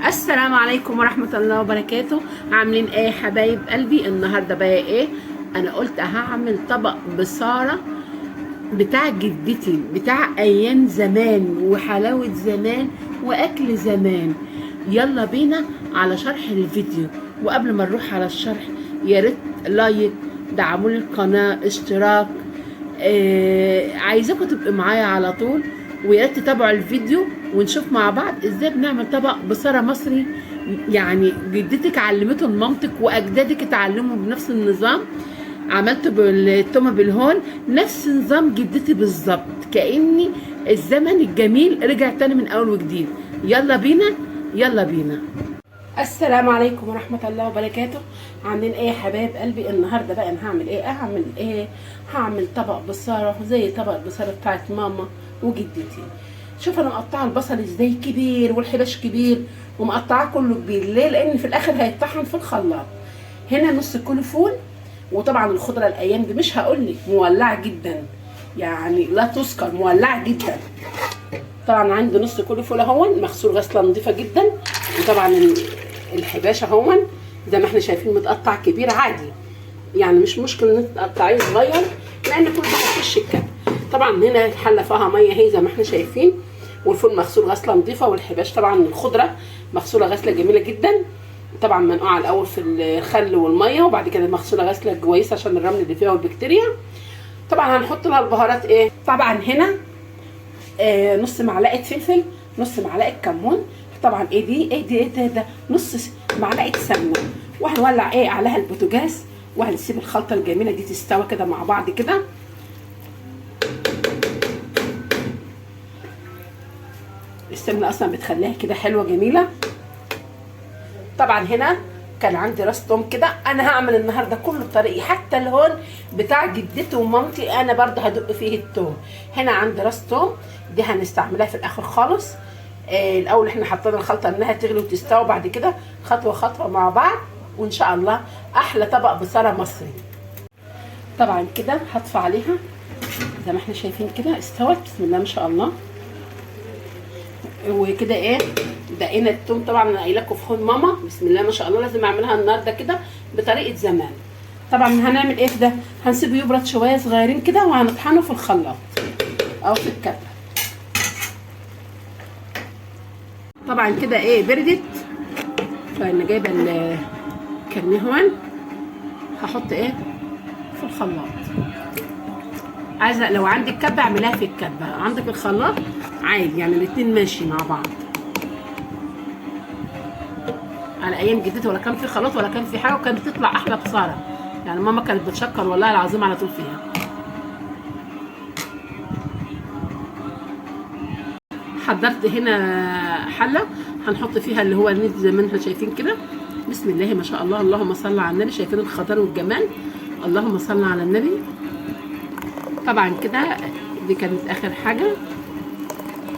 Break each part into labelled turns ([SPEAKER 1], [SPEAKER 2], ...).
[SPEAKER 1] السلام عليكم ورحمة الله وبركاته. عاملين ايه يا حبايب قلبي؟ النهاردة بقى ايه، انا قلت هعمل طبق بصارة بتاع جدتي، بتاع ايام زمان وحلاوة زمان واكل زمان. يلا بينا على شرح الفيديو. وقبل ما نروح على الشرح يا ريت like، دعموا القناة، اشتراك، عايزاكم تبقوا معايا على طول، ويا ريت تتابعوا الفيديو ونشوف مع بعض ازاي بنعمل طبق بصارة مصري. يعني جدتك علمته لمامتك واجدادك اتعلموا بنفس النظام. عملته بالتومه بالهون نفس نظام جدتي بالظبط، كأني الزمن الجميل رجع تاني من اول وجديد. يلا بينا يلا بينا. السلام عليكم ورحمة الله وبركاته. عاملين ايه يا حبايب قلبي؟ النهارده بقى انا هعمل ايه؟ هعمل ايه؟ هعمل طبق بصارة زي طبق البصارة بتاعت ماما وجدتي. شوف انا مقطعه البصل ازاي كبير والحباش كبير ومقطعاه كله كبير، ليه؟ لان في الاخر هيتطحن في الخلاط. هنا نص كيلو فول، وطبعا الخضرة الايام دي مش هقولك مولعه جدا، يعني لا تذكر، مولعه جدا. طبعا عندي نص كيلو فول اهون مغسول غسله نظيفة جدا، وطبعا الحباش اهون زي ما احنا شايفين متقطع كبير عادي، يعني مش مشكلة ان انت تقطعيه صغير لان كله هيخش الكب. طبعا هنا الحلة فيها مية اهي زي ما احنا شايفين، والفول مغسول غسله نظيفة، والحباش طبعا الخضرة مغسوله غسله جميلة جدا، طبعا منقوعه الاول في الخل والمية وبعد كده مغسوله غسله كويسة عشان الرمل اللي فيها والبكتيريا. طبعا هنحط لها البهارات ايه؟ طبعا هنا نص معلقه فلفل، نص معلقه كمون، طبعا ايه دي ايه دي ايه ده, ده نص معلقه سمنه، وهنولع ايه عليها البوتاجاز، وهنسيب الخلطة الجميلة دي تستوى كده مع بعض كده. السمنة اصلا بتخليها كده حلوة جميلة. طبعا هنا كان عندي راس توم كده، انا هعمل النهارده كله بطريقي، حتى الهون بتاع جدتي ومامتي انا برضه هدق فيه التوم. هنا عندي راس توم دي هنستعملها في الاخر خالص. الاول احنا حطينا الخلطة انها تغلي وتستوي، بعد كده خطوة خطوة مع بعض، وان شاء الله احلى طبق بصاره مصري. طبعا كده هطفي عليها زي ما احنا شايفين كده استوت، بسم الله ما شاء الله. وكده ايه دقينا التوم، طبعا انا قايله لكم في خد ماما بسم الله ما شاء الله لازم اعملها النهارده كده بطريقة زمان. طبعا هنعمل ايه في ده؟ هنسيبه يبرد شوية صغيرين كده وهنطحنه في الخلاط او في الكبه. طبعا كده ايه بردت، فانا جايبه الكرنيه هون هحط ايه في الخلاط. عايزه لو عندك كبه اعمليها في الكبه، عندك الخلاط عادي، يعني الاتنين ماشي مع بعض. على ايام جدتي ولا كان في خلاط ولا كان في حاجة، وكانت بتطلع احلى بصاره، يعني ماما كانت بتشكر والله العظيم على طول فيها. حضرت هنا حله هنحط فيها اللي هو النيت زي ما احنا شايفين كده، بسم الله ما شاء الله، اللهم صل على النبي. شايفين الخضار والجمال، اللهم صل على النبي. طبعا كده دي كانت اخر حاجة،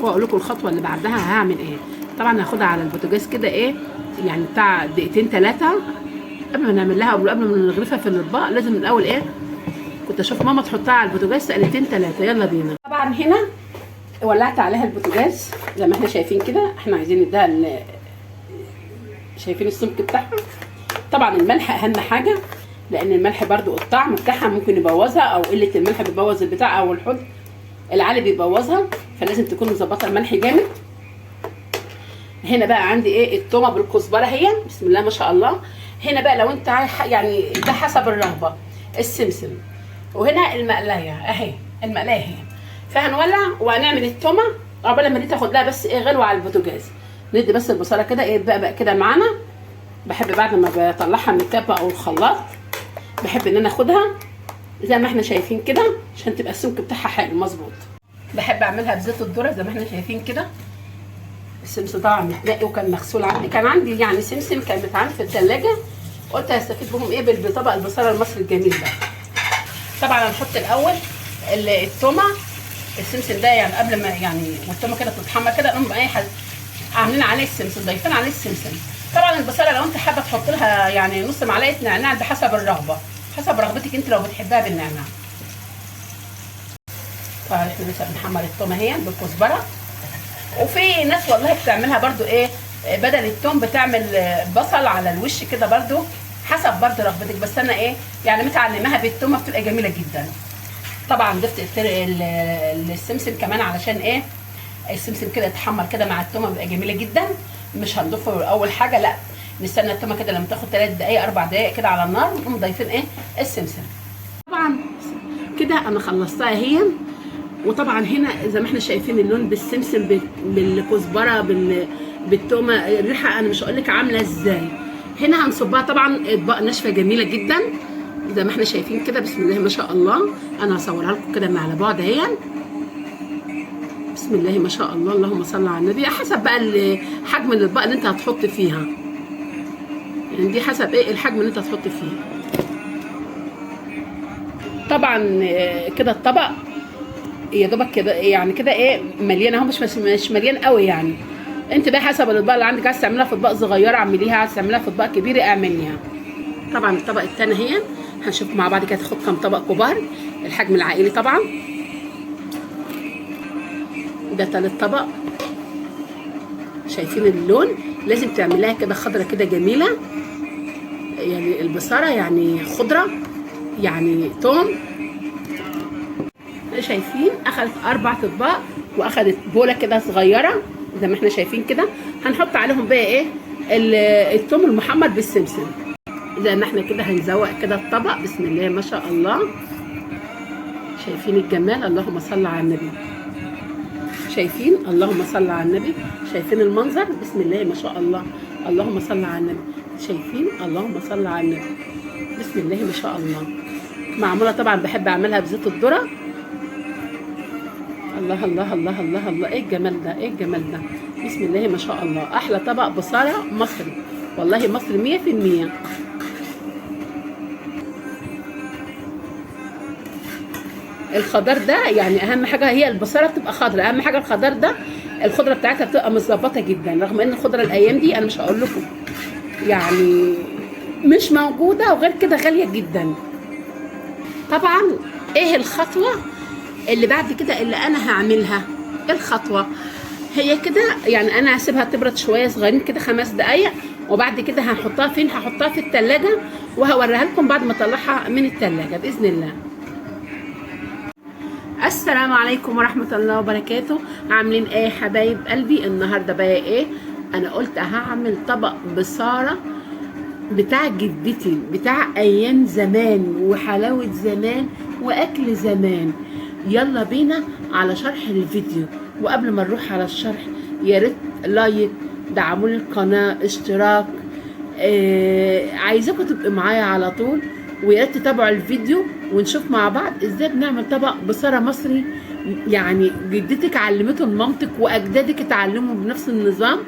[SPEAKER 1] واقول لكم الخطوة اللي بعدها هعمل ايه. طبعا هاخدها على البوتاجاز كده ايه يعني بتاع دقيقتين ثلاثة قبل ما نعمل لها، قبل ما نغرفها في الاطباق لازم الاول ايه، كنت اشوف ماما تحطها على البوتاجاز دقيقتين ثلاثة. يلا بينا. طبعا هنا ولعت عليها البوتاجاز زي ما احنا شايفين كده، احنا عايزين نديها، شايفين السمك بتاعها. طبعا الملح اهم حاجة، لان الملح برضو الطعم بتاعها ممكن يبوظها، او قلة الملح بتبوظ البتاع، او الحوض العالي بيبوظها، فلازم تكون مظبطه الملح جامد. هنا بقى عندي ايه التومه بالكزبره اهي، بسم الله ما شاء الله. هنا بقى لو انت يعني ده حسب الرغبة السمسم، وهنا المقلايه اهي، المقلايه اهي. فهنولع وهنعمل التومه عقبال لما دي تاخد لها بس ايه غلوه على البوتاجاز. ندي بس البصله كده ايه بقى كده معانا. بحب بعد ما بطلعها من الكبه او الخلاط بحب ان انا اخدها زي ما احنا شايفين كده عشان تبقى السمك بتاعها حلو مظبوط. بحب اعملها بزيت الذرة زي ما احنا شايفين كده. السمسم طبعا متنقي وكان مغسول عندي، كان عندي يعني سمسم كان متعان في الثلاجة، قلت هستفيد بهم ايه بطبق البصله المصري الجميل ده. طبعا هنحط الاول التومه السمسم ده، يعني قبل ما يعني والتومه كده تتحمر كده نقوم ايه عاملين عليه السمسم، ضايفين عليه السمسم. طبعا البصله لو انت حابة تحط لها يعني نص معلقه نعناع، ده حسب الرغبة، حسب رغبتك انت لو بتحبها بالنعناع. طبعا احنا لسه بنحمر التومه اهي بالكزبره، وفي ناس والله بتعملها برضو ايه بدل التوم بتعمل بصل على الوش كده برده، حسب برده رغبتك، بس انا ايه يعني متعلماها بالتومه بتبقى جميلة جدا. طبعا ضفت السمسم كمان علشان ايه السمسم كده يتحمر كده مع التومه بيبقى جميلة جدا. مش هنضيفه اول حاجة، لا نستنى التومه كده لما تاخد 3 دقائق 4 دقائق كده على النار، ونقوم ضايفين ايه السمسم. طبعا كده انا خلصتها اهي. وطبعا هنا زي ما احنا شايفين اللون بالسمسم بالكزبره بالتومه، الريحة انا مش هقول لك عامله ازاي. هنا هنصبها طبعا اطباق ناشفة جميلة جدا زي ما احنا شايفين كده، بسم الله ما شاء الله. انا هصورها لكم كده من على بعد اهي، بسم الله ما شاء الله، اللهم صل على النبي. حسب بقى حجم الاطباق اللي انت هتحط فيها، يعني دي حسب ايه الحجم اللي انت هتحط فيه. طبعا كده الطبق يا دوبك كده يعني كده ايه مليان اهو، مش مليان قوي يعني. انت بقى حسب الاطباق اللي عندك، عايز تعملها في اطباق صغيرة اعمليها، عايز تعمليها في اطباق كبيرة اعمليها. طبعا الطبق الثاني اهي هنشوف مع بعض كده تاخد كام طبق كبار، الحجم العائلي طبعا. ده ثالث طبق، شايفين اللون؟ لازم تعمليها كده خضرة كده جميلة، يعني البصاره يعني خضرة يعني توم. شايفين اخذت 4 اطباق واخدت بوله كده صغيرة زي ما احنا شايفين كده. هنحط عليهم بقى ايه التوم المحمر بالسمسم زي ما احنا كده. هنزوق كده الطبق، بسم الله ما شاء الله. شايفين الجمال؟ اللهم صل على النبي. شايفين؟ اللهم صل على النبي. شايفين المنظر؟ بسم الله ما شاء الله، اللهم صل على النبي. شايفين؟ اللهم صل على النبي، بسم الله ما شاء الله. معمولة طبعا بحب اعملها بزيت الذرة. الله الله الله الله الله، ايه الجمال ده، ايه الجمال ده، بسم الله ما شاء الله. احلى طبق بصاره مصري، والله مصري 100%. الخضار ده يعني اهم حاجة هي البصاره بتبقى خضراء، اهم حاجة الخضار ده، الخضرة بتاعتها بتبقى متظبطه جدا، رغم ان الخضرة الايام دي انا مش هقول لكم يعني مش موجودة، وغير كده غالية جدا. طبعا ايه الخطوة اللي بعد كده اللي انا هعملها؟ الخطوة هي كده يعني انا هسيبها تبرد شوية صغيرين كده 5 دقايق، وبعد كده هحطها فين؟ هحطها في التلاجة، وهوريها لكم بعد ما اطلعها من التلاجة باذن الله. السلام عليكم ورحمة الله وبركاته. عاملين ايه يا حبايب قلبي؟ النهارده بقى ايه، انا قلت هعمل طبق بصاره بتاع جدتي، بتاع ايام زمان وحلاوة زمان واكل زمان. يلا بينا على شرح الفيديو. وقبل ما نروح على الشرح يا ريت like، دعموني القناة، اشتراك، عايزاكم تبقوا معايا على طول، ويا ريت تتابعوا الفيديو ونشوف مع بعض ازاي بنعمل طبق بصاره مصري. يعني جدتك علمته لمامتك واجدادك اتعلموا بنفس النظام.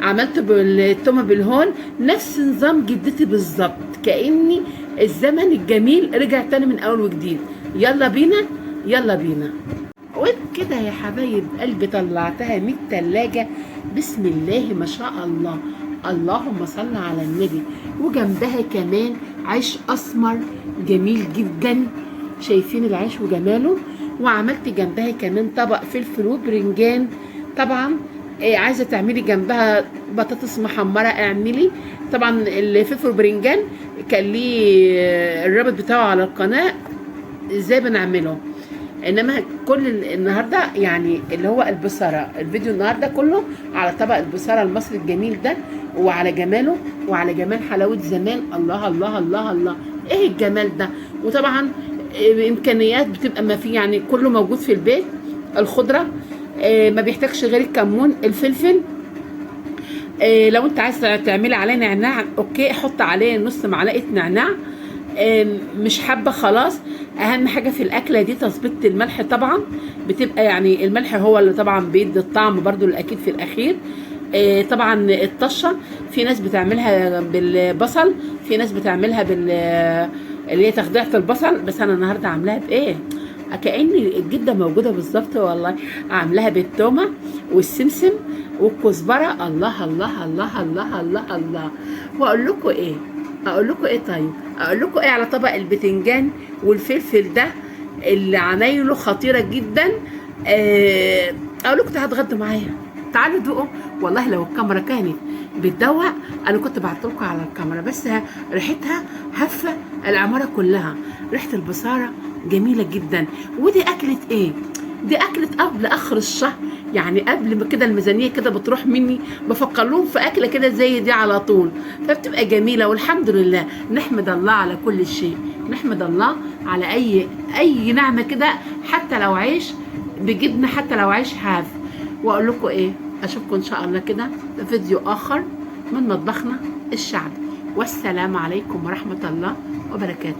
[SPEAKER 1] عملته بالتومه بالهون نفس نظام جدتي بالظبط، كاني الزمن الجميل رجع تاني من اول وجديد. يلا بينا يلا بينا. وبكده يا حبايب قلبي طلعتها من التلاجة، بسم الله ما شاء الله، اللهم صل على النبي. وجنبها كمان عيش اسمر جميل جدا، شايفين العيش وجماله. وعملت جنبها كمان طبق فلفل وبرنجان. طبعا عايزه تعملي جنبها بطاطس محمرة اعملي. طبعا الفلفل والبرنجان كان ليه الرابط بتاعه على القناة ازاي بنعمله، انما كل النهارده يعني اللي هو البصاره، الفيديو النهارده كله على طبق البصاره المصري الجميل ده، وعلى جماله وعلى جمال حلاوة زمان. الله الله الله الله، ايه الجمال ده. وطبعا امكانيات بتبقى ما في، يعني كله موجود في البيت. الخضرة ما بيحتاجش غير الكمون، الفلفل، لو انت عايز تعملي عليه نعناع okay، حط عليه نص معلقه نعناع، مش حابة خلاص. اهم حاجة في الاكلة دي تظبيط الملح، طبعا بتبقى يعني الملح هو اللي طبعا بيدي الطعم برضو الاكيد في الاخير. طبعا الطشه في ناس بتعملها بالبصل، في ناس بتعملها بال اللي هي تخضيعه البصل، بس انا النهارده عاملاها بايه؟ كأن الجدة موجودة بالظبط والله. عاملاها بالتومه والسمسم والكزبره. الله الله الله الله الله الله. واقول لكم ايه، اقول لكم ايه، طيب اقول لكم ايه على طبق البتنجان والفلفل ده اللي عمايله خطيرة جدا. اقول لكم تعالوا اتغدوا معايا. تعالوا دوقوا. والله لو الكاميرا كانت بتدوق انا كنت بعت لكم على الكاميرا، بس ريحتها هفه العمارة كلها، ريحه البصاره جميلة جدا. ودي اكله ايه؟ دي اكله قبل اخر الشهر، يعني قبل ما كده الميزانية كده بتروح مني بفكر لهم في اكله كده زي دي على طول، فبتبقى جميلة. والحمد لله، نحمد الله على كل شيء، نحمد الله على اي نعمه كده، حتى لو عيش بجبنه، حتى لو عيش حاف. واقول لكم ايه، اشوفكم ان شاء الله كده في فيديو اخر من مطبخنا الشعبي. والسلام عليكم ورحمة الله وبركاته.